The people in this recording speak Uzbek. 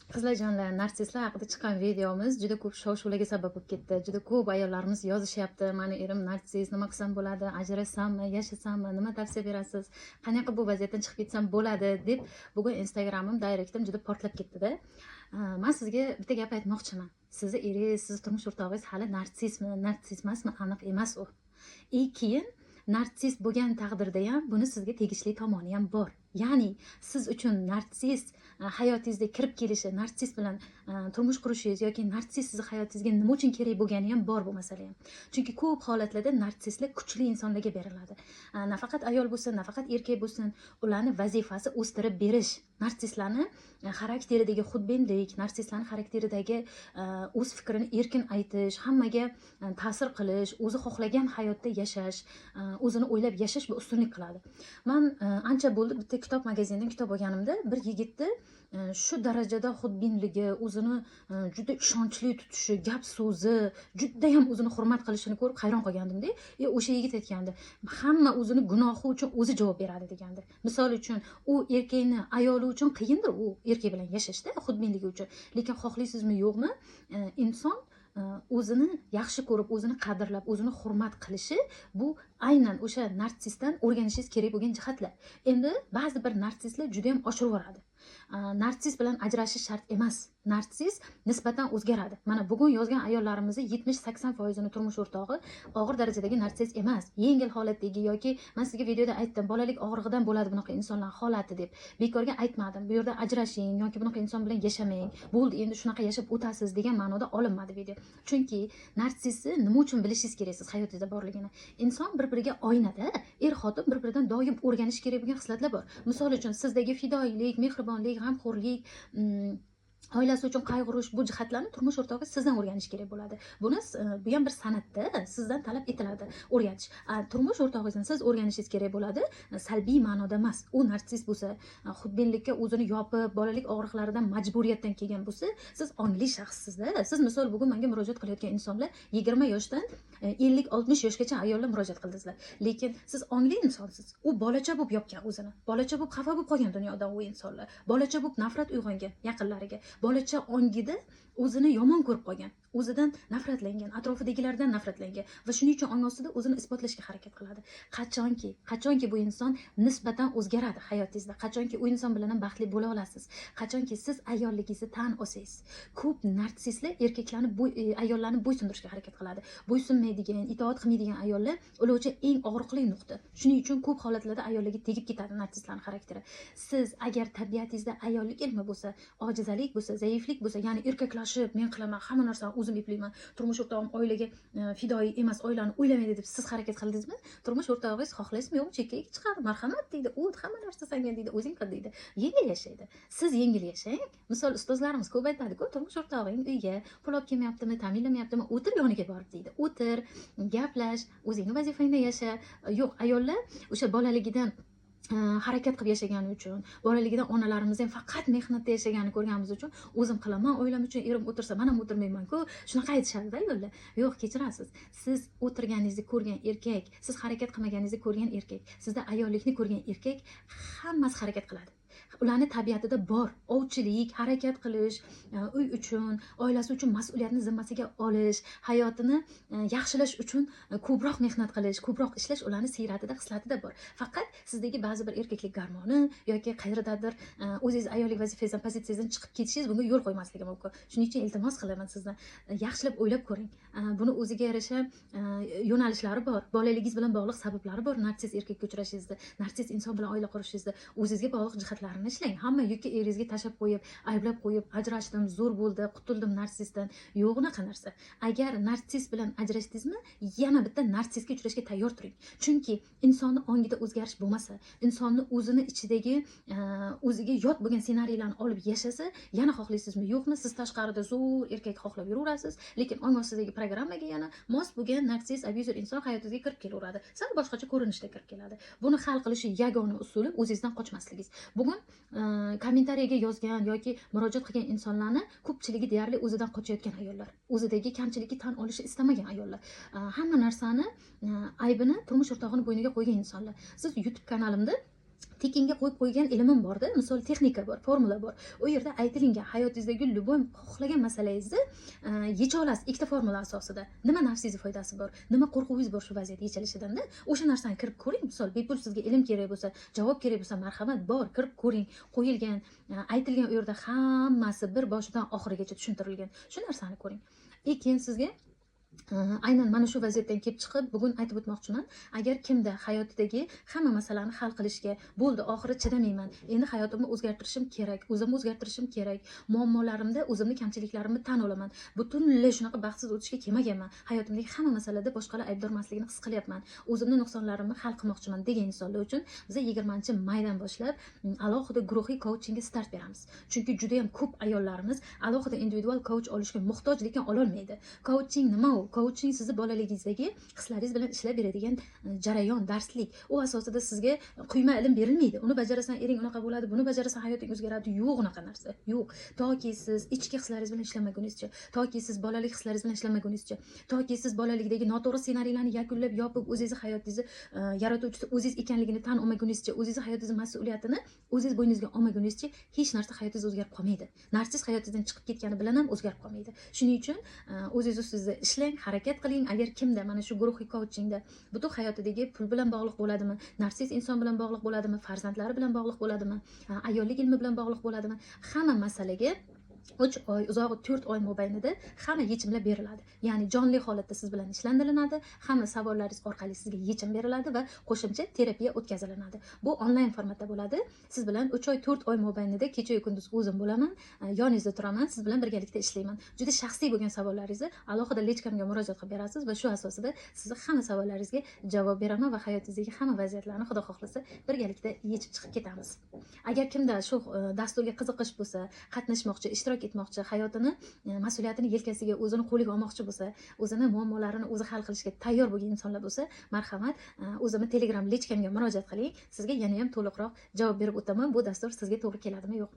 Qizlarjonlar, narsistlar haqida chiqqan videomiz juda ko'p shov-shuvlarga sabab bo'lib ketdi. Juda ko'p ayollarimiz yozishyapti. "Mani erim narsist, nima qilsam bo'ladi? Ajrashsammi, yashasammi, nima tavsiya berasiz? Qanaqa qilib bu vaziyatdan chiqib ketsam bo'ladi?" deb bugun Instagramim, directim juda portlab ketdi-da. Man sizga bitta gap aytmoqchiman. Sizni eringiz, sizni turmush o'rtog'ingiz hali narsistmi, narsist emasmi, aniq emas u. И keyin narsist bo'lgan taqdirda ham buni sizga tegishli tomoni ham bor. Ya'ni siz uchun narsist hayotingizga kirib kelishi, narsist bilan turmush qurishingiz yoki narsist sizni hayotingizga nima uchun kerak bo'lgani ham bor bu masala ham. Chunki ko'p holatlarda narsistlar kuchli insonlarga beriladi. Nafaqat ayol bo'lsin, nafaqat erkak bo'lsin, ularni vazifasi o'stirib berish. Narsistlarni xarakteridagi xudbinlik, narsistlarni xarakteridagi o'z fikrini erkin aytish, hammaga ta'sir qilish, o'zi xohlagan hayotda yashash, o'zini o'ylab yashash bu ustunlik qiladi. Man ancha bo'ldi, bitta kitob magazindan kitob olganimda bir yigitni shu darajada xudbinligi, o'zini juda ishonchli tutishi, gap so'zi, judayam o'zini hurmat qilishini ko'rib hayron qolgandimda. E, o'sha yigit aytgandi: "Hamma o'zini gunohi uchun o'zi javob beradi", degandi. Misol uchun, u erkakni ayoli uchun qiyindir u erkak bilan yashashda xudbinligi uchun. Lekin xohlaysizmi, yo'qmi, inson o'zini yaxshi ko'rib, o'zini qadrlab, o'zini hurmat qilishi bu aynan o'sha narsistdan o'rganishingiz kerak bo'lgan jihatlar. Endi ba'zi bir narsistlar juda ham oshirib yuboradi. Narsist bilan ajrashish shart emas. Narsist nisbatan o'zgaradi. Mana bugun yozgan ayollarimizni 70-80 foizini turmush o'rtog'i og'ir darajadagi narsist emas. Yengil holatdagi yoki man sizga videoda aytdim, bolalik og'rig'idan bo'ladi bunaqa insonlar holati deb. Bekorga aytmadim. Bu yerda ajrashing yoki bunaqa inson bilan yashamang. Bo'ldi, endi shunaqa yashab o'tasiz degan ma'noda olinmadi video. Chunki narsistni nima uchun bilishingiz kerak siz hayotingizda borligini. Inson bir-biriga oynada, er-xotin bir-biridan doim o'rganishi kerak bo'lgan xislatlar bor. Misol uchun, sizdagi fidoyilik, mehribonlik, g'amxo'rlik, oilasi uchun qayg'urish, bu jihatlarni turmush o'rtog'i sizdan o'rganish kerak bo'ladi. Buni bu ham bir san'atda sizdan talab etiladi o'rgatish. Turmush o'rtog'ingizni siz o'rganishingiz kerak bo'ladi, salbiy ma'noda emas. U narsist bo'lsa, xudbinlikka o'zini yopib, bolalik og'riqlaridan, majburiyatdan kelgan bo'lsa, siz ongli shaxssizda. Siz, misol, bugun menga murojaat qilayotgan insonlar 20 yoshdan 50-60 yoshgacha ayollar murojaat qildingizlar. Lekin siz ongli insonsiz. U bolacha bo'lib yopgan o'zini. Bolacha bo'lib xafa bo'lib qolgan dunyodan u insonlar. Bolacha bo'lib nafrat uyg'ongan yaqinlariga. Bolacha ongida o'zini yomon ko'rib qolgan, o'zidan nafratlangan, atrofidagilardan nafratlangan va shuning uchun ong ostida o'zini isbotlashga harakat qiladi. Qachonki bu inson nisbatan o'zgaradi hayotingizda, qachonki u inson bilan ham baxtli bo'la olasiz, qachonki siz ayolligingizni tan olsangiz. Ko'p narsistlar erkaklarni ayollarni bo'ysundirishga harakat qiladi. Bo'ysunmaydigan, itoat qilmaydigan ayollar ular uchun eng og'riqli nuqta. Shuning uchun ko'p holatlarda ayollarga tegib ketadi narsistlarning xarakteri. Siz agar tabiatingizda ayollik ilmi bo'lsa, ojizalik bo'lsa, zaiflik bo'lsa, ya'ni erkaklashib, men qilaman, hamma narsani o'zim eplayman, turmush o'rtog'im oilaga fidoyi emas, oilani o'ylamaydi deb siz harakat qildingizmi, turmush o'rtog'ingiz xohlaysizmi, yo'qmi, chekkaga chiqadi. "Marhamat", deydi, "O't, hamma narsa sanga", deydi, "O'zing qil", deydi. Yengil yashaydi. Siz yengil yashang. Misol, ustozlarimiz ko'p aytadi-ku, turmush o'rtog'ing uyga pul olib kelmayaptimi, ta'minlamayaptimi, o'tir yoniga borib deydi. O'tir, gaplash, o'zingni vazifangda yasha. Yo'q, ayollar o'sha bolaligidan harakat qilib yashagani uchun, bolaligidan onalarimiz ham faqat mehnatda yashaganini ko'rganimiz uchun, "O'zim qilaman oilam uchun, erim o'tirsa, man ham o'tirmayman-ku", shunaqa aytishadida ayollar. Yo'q, kechirasiz, siz o'tirganingizni ko'rgan erkak, siz harakat qilmaganingizni ko'rgan erkak, sizda ayollikni ko'rgan erkak, hammasi harakat qiladi. Ularni tabiatida bor ovchilik, harakat qilish, uy uchun, oilasi uchun mas'uliyatni zimmasiga olish, hayotini yaxshilash uchun ko'proq mehnat qilish, ko'proq ishlash ularni siyratida, xislatida bor. Faqat sizdagi ba'zi bir erkaklik gormoni yoki qayerdadir o'zingiz ayollik vazifangizdan, pozitsiyangizdan chiqib ketishingiz bunga yo'l qo'ymasligi mumkin. Shuning uchun iltimos qilaman sizdan, yaxshilab o'ylab ko'ring. Buni o'ziga yarasha yo'nalishlari bor, bolaligingiz bilan bog'liq sabablari bor. Narsist erkakka uchrashingizda, narsist inson bilan oila qurishingizda o'zingizga bog'liq jihatlarini ishlang. Hamma yukni eringizga tashlab qo'yib, ayblab qo'yib, "Ajrashdim, zo'r bo'ldi, qutuldim narsistdan", yo'q unaqa narsa. Agar narsist bilan ajrashdingizmi, yana bitta narsistga uchrashga tayyor turing. Chunki insonni ongida o'zgarish bo'lmasa, insonni o'zini ichidagi o'ziga yot bo'lgan ssenariylarni olib yashasa, yana xohlaysizmi, yo'qmi, siz tashqarida zo'r erkak xohlab yuraverasiz, lekin ong ostidagi programmaga yana mos bo'lgan narsist, abuser inson hayotingizga kirib kelaveradi, sal boshqacha ko'rinishda kirib keladi. Buni hal qilishi yagona usuli o'zingizdan qochmasligingiz. Bugun kommentariyaga yozgan yoki murojaat qilgan insonlarni ko'pchiligi deyarli o'zidan qochayotgan ayollar, o'zidagi kamchilikni tan olishni istamagan ayollar, hamma narsani aybini turmush o'rtog'ini bo'yniga qo'ygan insonlar. Siz YouTube kanalimda Tekinga qo'yib qo'ygan ilmim borda, misol, texnika bor, formula bor. U yerda aytilingan, hayotingizdagi любой xohlagan masalangizni yecha olasiz ikkita formula asosida. Nima nafsingizni foydasi bor, nima qo'rquvingiz bor shu vaziyat yechilishidanda, o'sha narsani kirib ko'ring. Misol, bepul sizga ilm kerak bo'lsa, javob kerak bo'lsa, marhamat, bor, kirib ko'ring. Qo'yilgan, aytilgan, u yerda hammasi bir boshidan oxirigacha tushuntirilgan. Shu narsani ko'ring. И keyin sizga aynan mana shu vaziyatdan kelib chiqib bugun aytib o'tmoqchiman: agar kimda hayotidagi hamma masalani hal qilishga bo'ldi, oxiri chidamayman, endi hayotimni o'zgartirishim kerak, o'zimni o'zgartirishim kerak, muammolarimda o'zimni kamchiliklarimni tan olaman, butunlay shunaqa baxtsiz o'tishga kelmaganman, hayotimdagi hamma masalada boshqalar aybdor emasligini his qilyapman, o'zimni nuqsonlarimni hal qilmoqchiman degan insonlar uchun biza 20-maydan boshlab alohida guruhiy kouchingga start beramiz. Chunki judayam ko'p ayollarimiz alohida individual coach olishga muhtoj, lekin ololmaydi. Kouching nima u? Kouching sizni bolaligingizdagi hislaringiz bilan ishlab beradigan jarayon, darslik. U asosida sizga quyma ilm berilmaydi: uni bajarasan, ering unaqa bo'ladi, buni bajarasan, hayoting o'zgaradi. Yo'q, unaqa narsa yo'q. Toki siz ichki hislaringiz bilan ishlamagunizcha, toki siz bolalik hislaringiz bilan ishlamagunizcha, toki siz bolalikdagi noto'g'ri ssenariylarni yakunlab, yopib, o'zingizni hayotingizni yaratuvchisi o'zingiz ekanligini tan olmagunizcha, o'zingizni hayotingizni mas'uliyatini o'zingiz bo'yningizga olmagunizcha hech narsa hayotingiz o'zgarib qolmaydi. Narsiz hayotingizdan chiqib ketgani bilan ham o'zgarib qolmaydi. Shuning uchun o'zingiz ustida ishlang, harakat qiling. Agar kimda mana shu guruhiy kouchingda butun hayotidagi pul bilan bog'liq bo'ladimi, narsiz inson bilan bog'liq bo'ladimi, farzandlari bilan bog'liq bo'ladimi, ayollik ilmi bilan bog'liq bo'ladimi, hamma masalaga 3 oy, uzog'i 4 oy mobaynida hamma yechimlar beriladi. Ya'ni jonli holatda siz bilan ishlanilinadi, hamma savollaringiz orqali sizga yechim beriladi va qo'shimcha terapiya o'tkazilinadi. Bu onlayn formatda bo'ladi. Siz bilan 3 oy, 4 oy mobaynida kechayu kunduz o'zim bo'laman, yoningizda turaman, siz bilan birgalikda ishlayman. Juda shaxsiy bo'lgan savollaringizni alohida личка mga murojaat qilib berasiz va shu asosida sizni hamma savollaringizga javob beraman va hayotingizdagi hamma vaziyatlarni, xudo xohlasa, birgalikda yechib chiqib ketamiz. Agar kimda shu dasturga qiziqish bo'lsa, qatnashmoqchi, ishtirok etmoqchi, hayotini mas'uliyatini yelkasiga, o'zini qo'liga olmoqchi bo'lsa, o'zini muammolarini o'zi hal qilishga tayyor bo'lgan insonlar bo'lsa, marhamat, o'zimni Telegram личка mga murojaat qiling. Sizga yana ham to'liqroq javob berib o'taman, bu dastur sizga to'g'ri keladimi, yo'qmi.